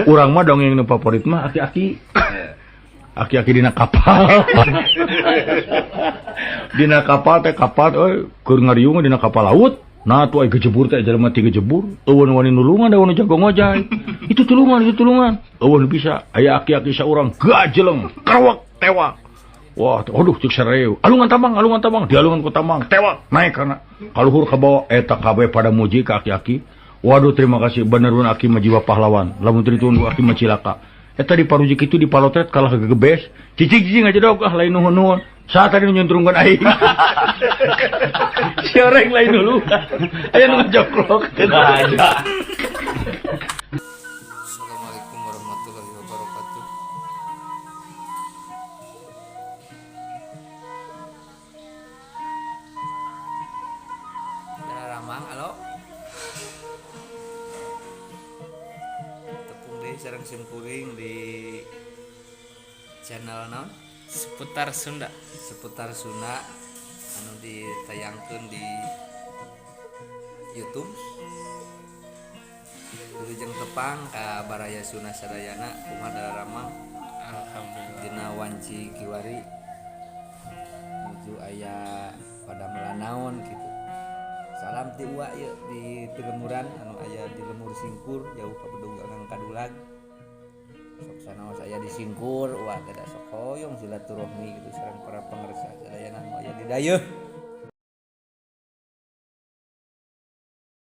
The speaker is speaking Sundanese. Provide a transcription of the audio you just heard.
Urang mah dongeng nu favorit mah aki-aki. Aki-aki dina kapal. Dina kapal teh kapal euy keur ngariung dina kapal laut. Nah tuh ai gejebur teh jelema ti gejebur. Eueun wani nulungan da wani jago ngojay. Itu tulungan, itu tulungan. Eueun bisa aya aki-aki saurang gajeleng, karwak tewak. Wah, aduh cek sareu. Alungan tamang, dialungan ku tamang, tewak naik kana kaluhur ka bawah eta kabeh pada muji ka aki-aki. Waduh terima kasih bener pun aki mah jiwa pahlawan. Lamun teu ditunggu aki mah cilaka. Eta di parujik itu di palotret kalah gegebes. Cicing-cicing aja dok ah lain nuhun-nuhun. Saat tadi nyuntrungkeun aing. Si oreng lain dulu. Aya nu ngajoklok. Aja. Assalamualaikum warahmatullahi wabarakatuh. Ramang, halo. Tepung deui sareng simkuring di channel naon? Seputar Sunda. Seputar Sunda anu ditayangkeun di YouTube. Wilujeng tepang ka Baraya Sunda sadayana, kumaha Daramang? Alhamdulillah. Dina wanci kiwari nuju aya pada melanaon gitu. Salam ti uwa ieu di Tilemuran anu aya di Lemur Singkur jauh ka Bedug Akang Kadulag. Sok sanaos aya di Singkur uwa teh da sok hoyong silaturahmi gitu sareng para pangersa sadayana anu aya di dayeuh.